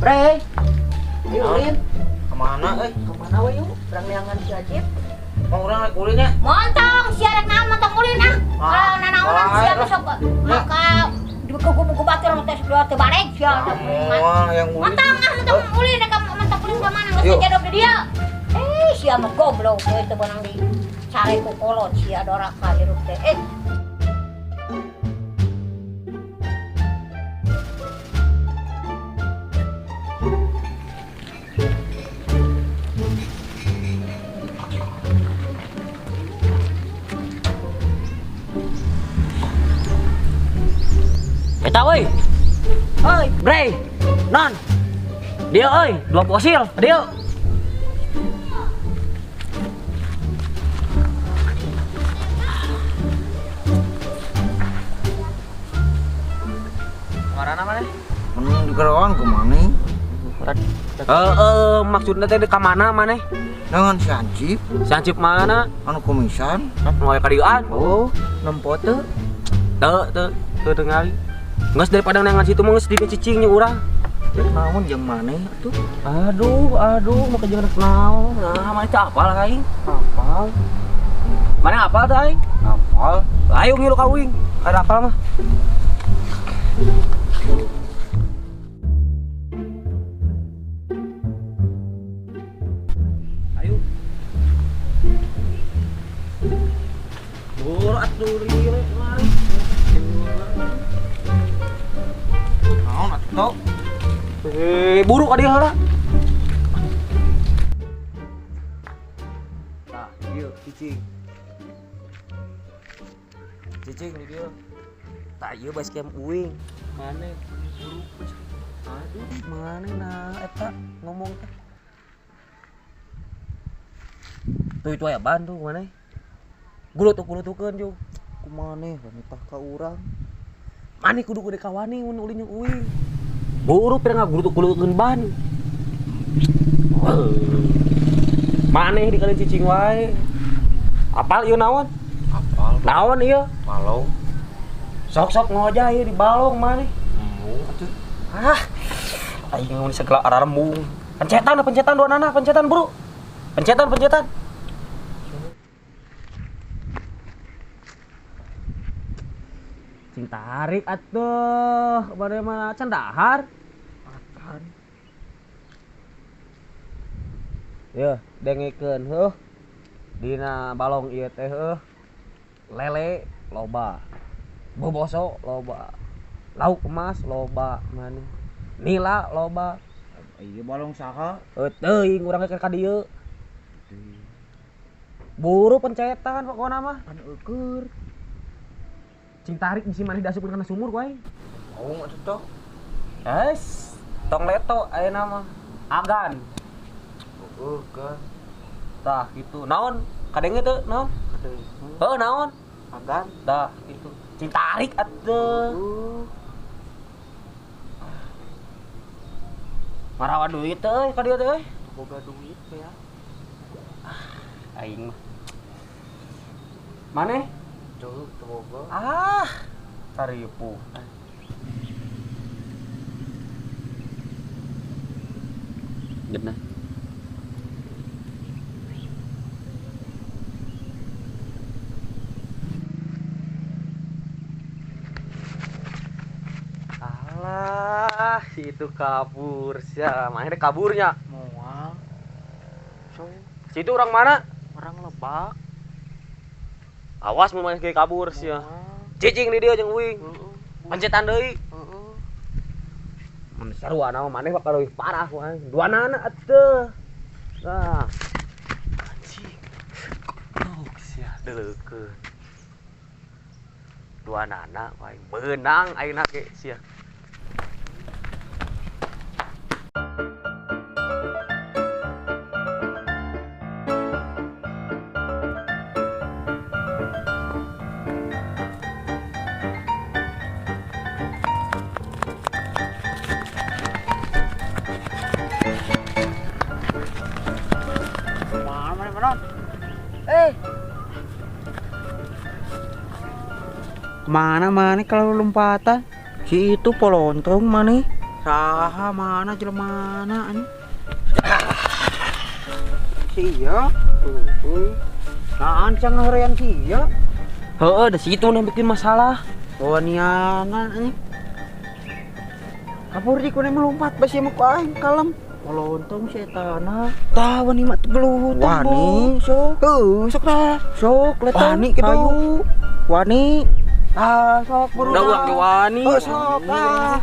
Bre. Ayo ulin. Kemana euy? Kemana we yuk? Urang neangan si Acip. Mau urang rek ulin nya? Montong sia rek naon montong ulin ah. Kalau nanaonan sia besok maka dikuku-kuku batur teh teu bareg sia. Moal yang ulin. Montong ah montong ulin rek montong ulin ka mana geus jadog di dieu. Eh sia mah goblok we teu beunang di care ku kolot sia doraka hirup teh. Eh. Eta euy. Oi, Bre. Non. Dia euy, dua fosil, dia. Kemana maneh? Mending di keroan kumaha? Heeh, maksudna teh ka mana maneh? Dengan si Hansip. Si Hansip mana? Anu komisan. Nu aya kadieuan. Oh, nempo teu? Teu, teu, teu tingali. Nges daripada nengan situ mah geus di cicing nya urang. Rek naon jeung maneh atuh? Aduh, aduh, mah jeung rek naon. Nah, maneh teh apal ka aing? Apal. Maneh apal teh aing? Apal. Ayo ngilu ka uing. Ada apal mah. Ayo. Buru atuh lile mari. Naon atuh? Eh, buru ka dieu heula. Tah, ieu cicing. Cicing di dieu. Tah, ieu base camp uing. Mane buru. Aduh, mane nah eta ngomong teh. Tuh itu aya ban tuh mane. Gulutuk-gulutukeun jeung kumaneh wanita ka urang. Mane kudu kudu kawani mun ulin jeung uing. Buru pira ngagulutuk-gulutukeun ban. Maneh dikali cicing wae. Apal ieu naon? Apal. Naon ieu? Balong. Sok-sok ngoja ieu di balong maneh. Embung atuh. Ah. Aing mun segala ararembung. Pencetan, pencetan dua nana, pencetan buru. Pencetan, pencetan. Cing tarik atuh, bade mana can dahar? Makan. Yeuh, dengekeun heuh. Dina balong ieu teh heuh. Lele loba. Boboso loba. Lauk emas loba maneh. Nila loba. Ieu balong saha? Heuh teuing urang ge ka dieu. Buru pencetan pokona mah. Pan eueur. Cing tarik bisi maneh diasupkeun kana sumur ku aing. Mau atuh toh. Es, tong leto ayeuna mah. Agan. Heueuh kan. Tah kitu. Naon? Kadenge teu naon? Kadenge. Heuh naon? Agan. Tah kitu. Cing tarik atuh. Marawa duit teh euy ka dieu teh euy. Boga duit ya. Ah, aing mah. Maneh? Tuh, boga. Ah, taripu. Genah. Alah, si itu kabur sia. Mana kaburnya? Moal. So, si itu orang mana? Orang Lebak. Awas mun maneh ge kabur sia. Cicing di dieu jeung uing. Pencetan deui. Heeh. Mun sarua mah maneh bakal leuwih parah ku aing. Duanana atuh. Nah. Anjing. Goblok sia deuleukeun. Duanana ku aing beunang ayeuna ge sia. Kemana mana kalau lompatan? Si itu polontong mana? Saha mana jelemana anjing? Sia. Tuh. Nah, ancang ngaheurean sia. Heeh, da situ nu bikin masalah. Waniana anjing. Kabur di kuning melompat basi mah ku aing kalem. Molontong si etana. Tah wani mah gelut. Wani sok. Heuh, sok tah. Sok letong. Wani kitu. Wani. Ah, sok buru. Udah urang ge wani. Oh, sok ah.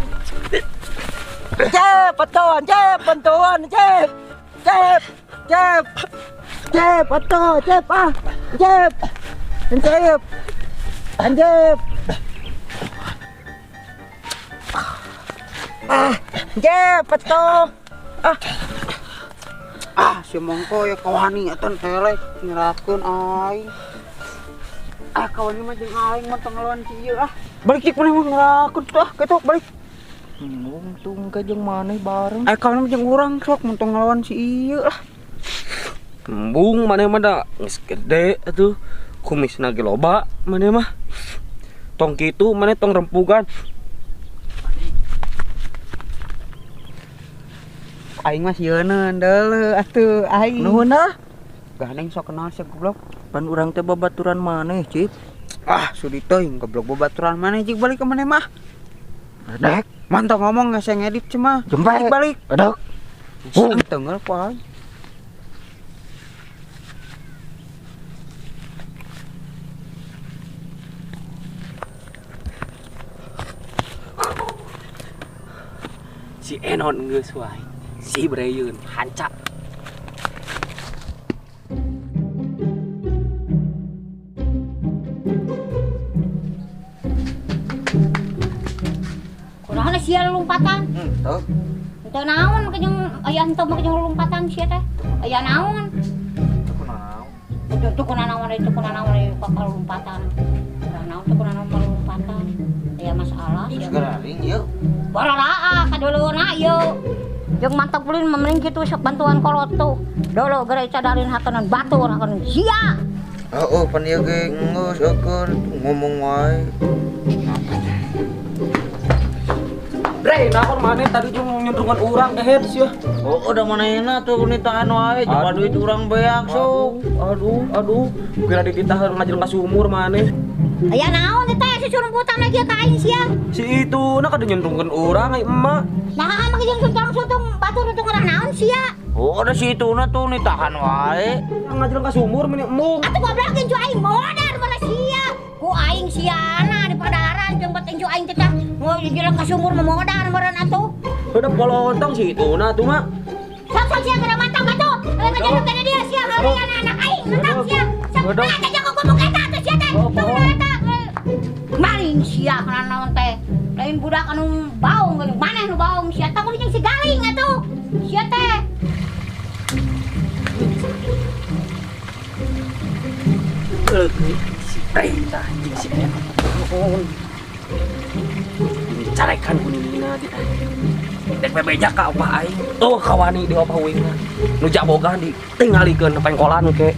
Cep, patuan, cep, bantuan, cep. Cep, cep. Cep, atuh, cep ah. Cep. Cep. Cep. Ah, cep, atuh. Ah. Ah, si mongko ya kawani atuh eleh ngerakeun aing. Ah, kawani mah jeung aing mah tong ngelawan si ieu ah. Balik cik maneh mah ngerakeun tuh ah, kitu balik. Untung ka jeung maneh bareng. Eh kawan mah jeung urang sok mun tong ngelawan si ieu ah. Embung maneh mah da geus gede atuh. Kumisna ge loba maneh mah. Tong kitu maneh tong rempugan. Aing mah sieuneun deuleu atuh aing. Nuhun ah. Gandeng sok kenal sia goblok. Pan urang teh babaturan maneh, Cip. Ah, sudi teuing goblok babaturan maneh jig balik ka maneh mah. Dek, mantap ngomong nggak saya ngedit cuma. Jempe. Balik. Aduh. Tenggel ku aing. Si Enon geus wae. Si Brayun hancap. Kunaon sia lompatan? Henteu. Henteu naon make jeung aya henteu make jeung lompatan sia teh. Aya naon? Teu kunaon. Teu kunaon teu kunaon bakal lompatan. Kunaon teu kunaon lompatan. Aya masalah sia. Geus geraring ieu. Bararaah kadeuleuna ieu. Jeung mantap ulin mah mending kitu sok bantuan kolot tuh. Dolo geura cadarin hakeun batur hakeun sia. Heeh, pan ieu ge geus eukeun ngomong wae. Bre, naon maneh tadi jeung nyundrungan urang ehed sia. Oh, udah manehna tuh nitahan wae, coba duit urang beak sok. Aduh, aduh, kira dititahan ngajeleng ka sumur maneh. Aya naon teh si surumputan lagi ka aing sia. Si itu na kada nyundrungkeun urang ai emak. Nah, make jeung suntung-suntung batur untung urang naon sia. Oh, ada si itu na tuh nitahan wae. Ngajeleng ka sumur meni embung. Atuh goblok jeung aing modar malah sia. Ku aing siana di padaran jeung penting aing teh tah. Mau jeleng ka sumur mah modar meureun atuh. Udah polontong si itu na tuh mak. Sok-sok sia kada mantap atuh. Ngajeleng ka dia sia harian anak aing mantap sia. Sok teh jangan ngomong eta atuh sia teh. Tuh eta. Maling sia kana naon teh. Lain budak anu baung geuning maneh nu baung sia tah kudu jeung si galing atuh. Sia teh. Si Prita jeung si Enon. Carekan ku nina di dek bebeja ka opah aing. Tuh kawani di opah uingna. Nu jabogan di tingalikeun pengkolan ke.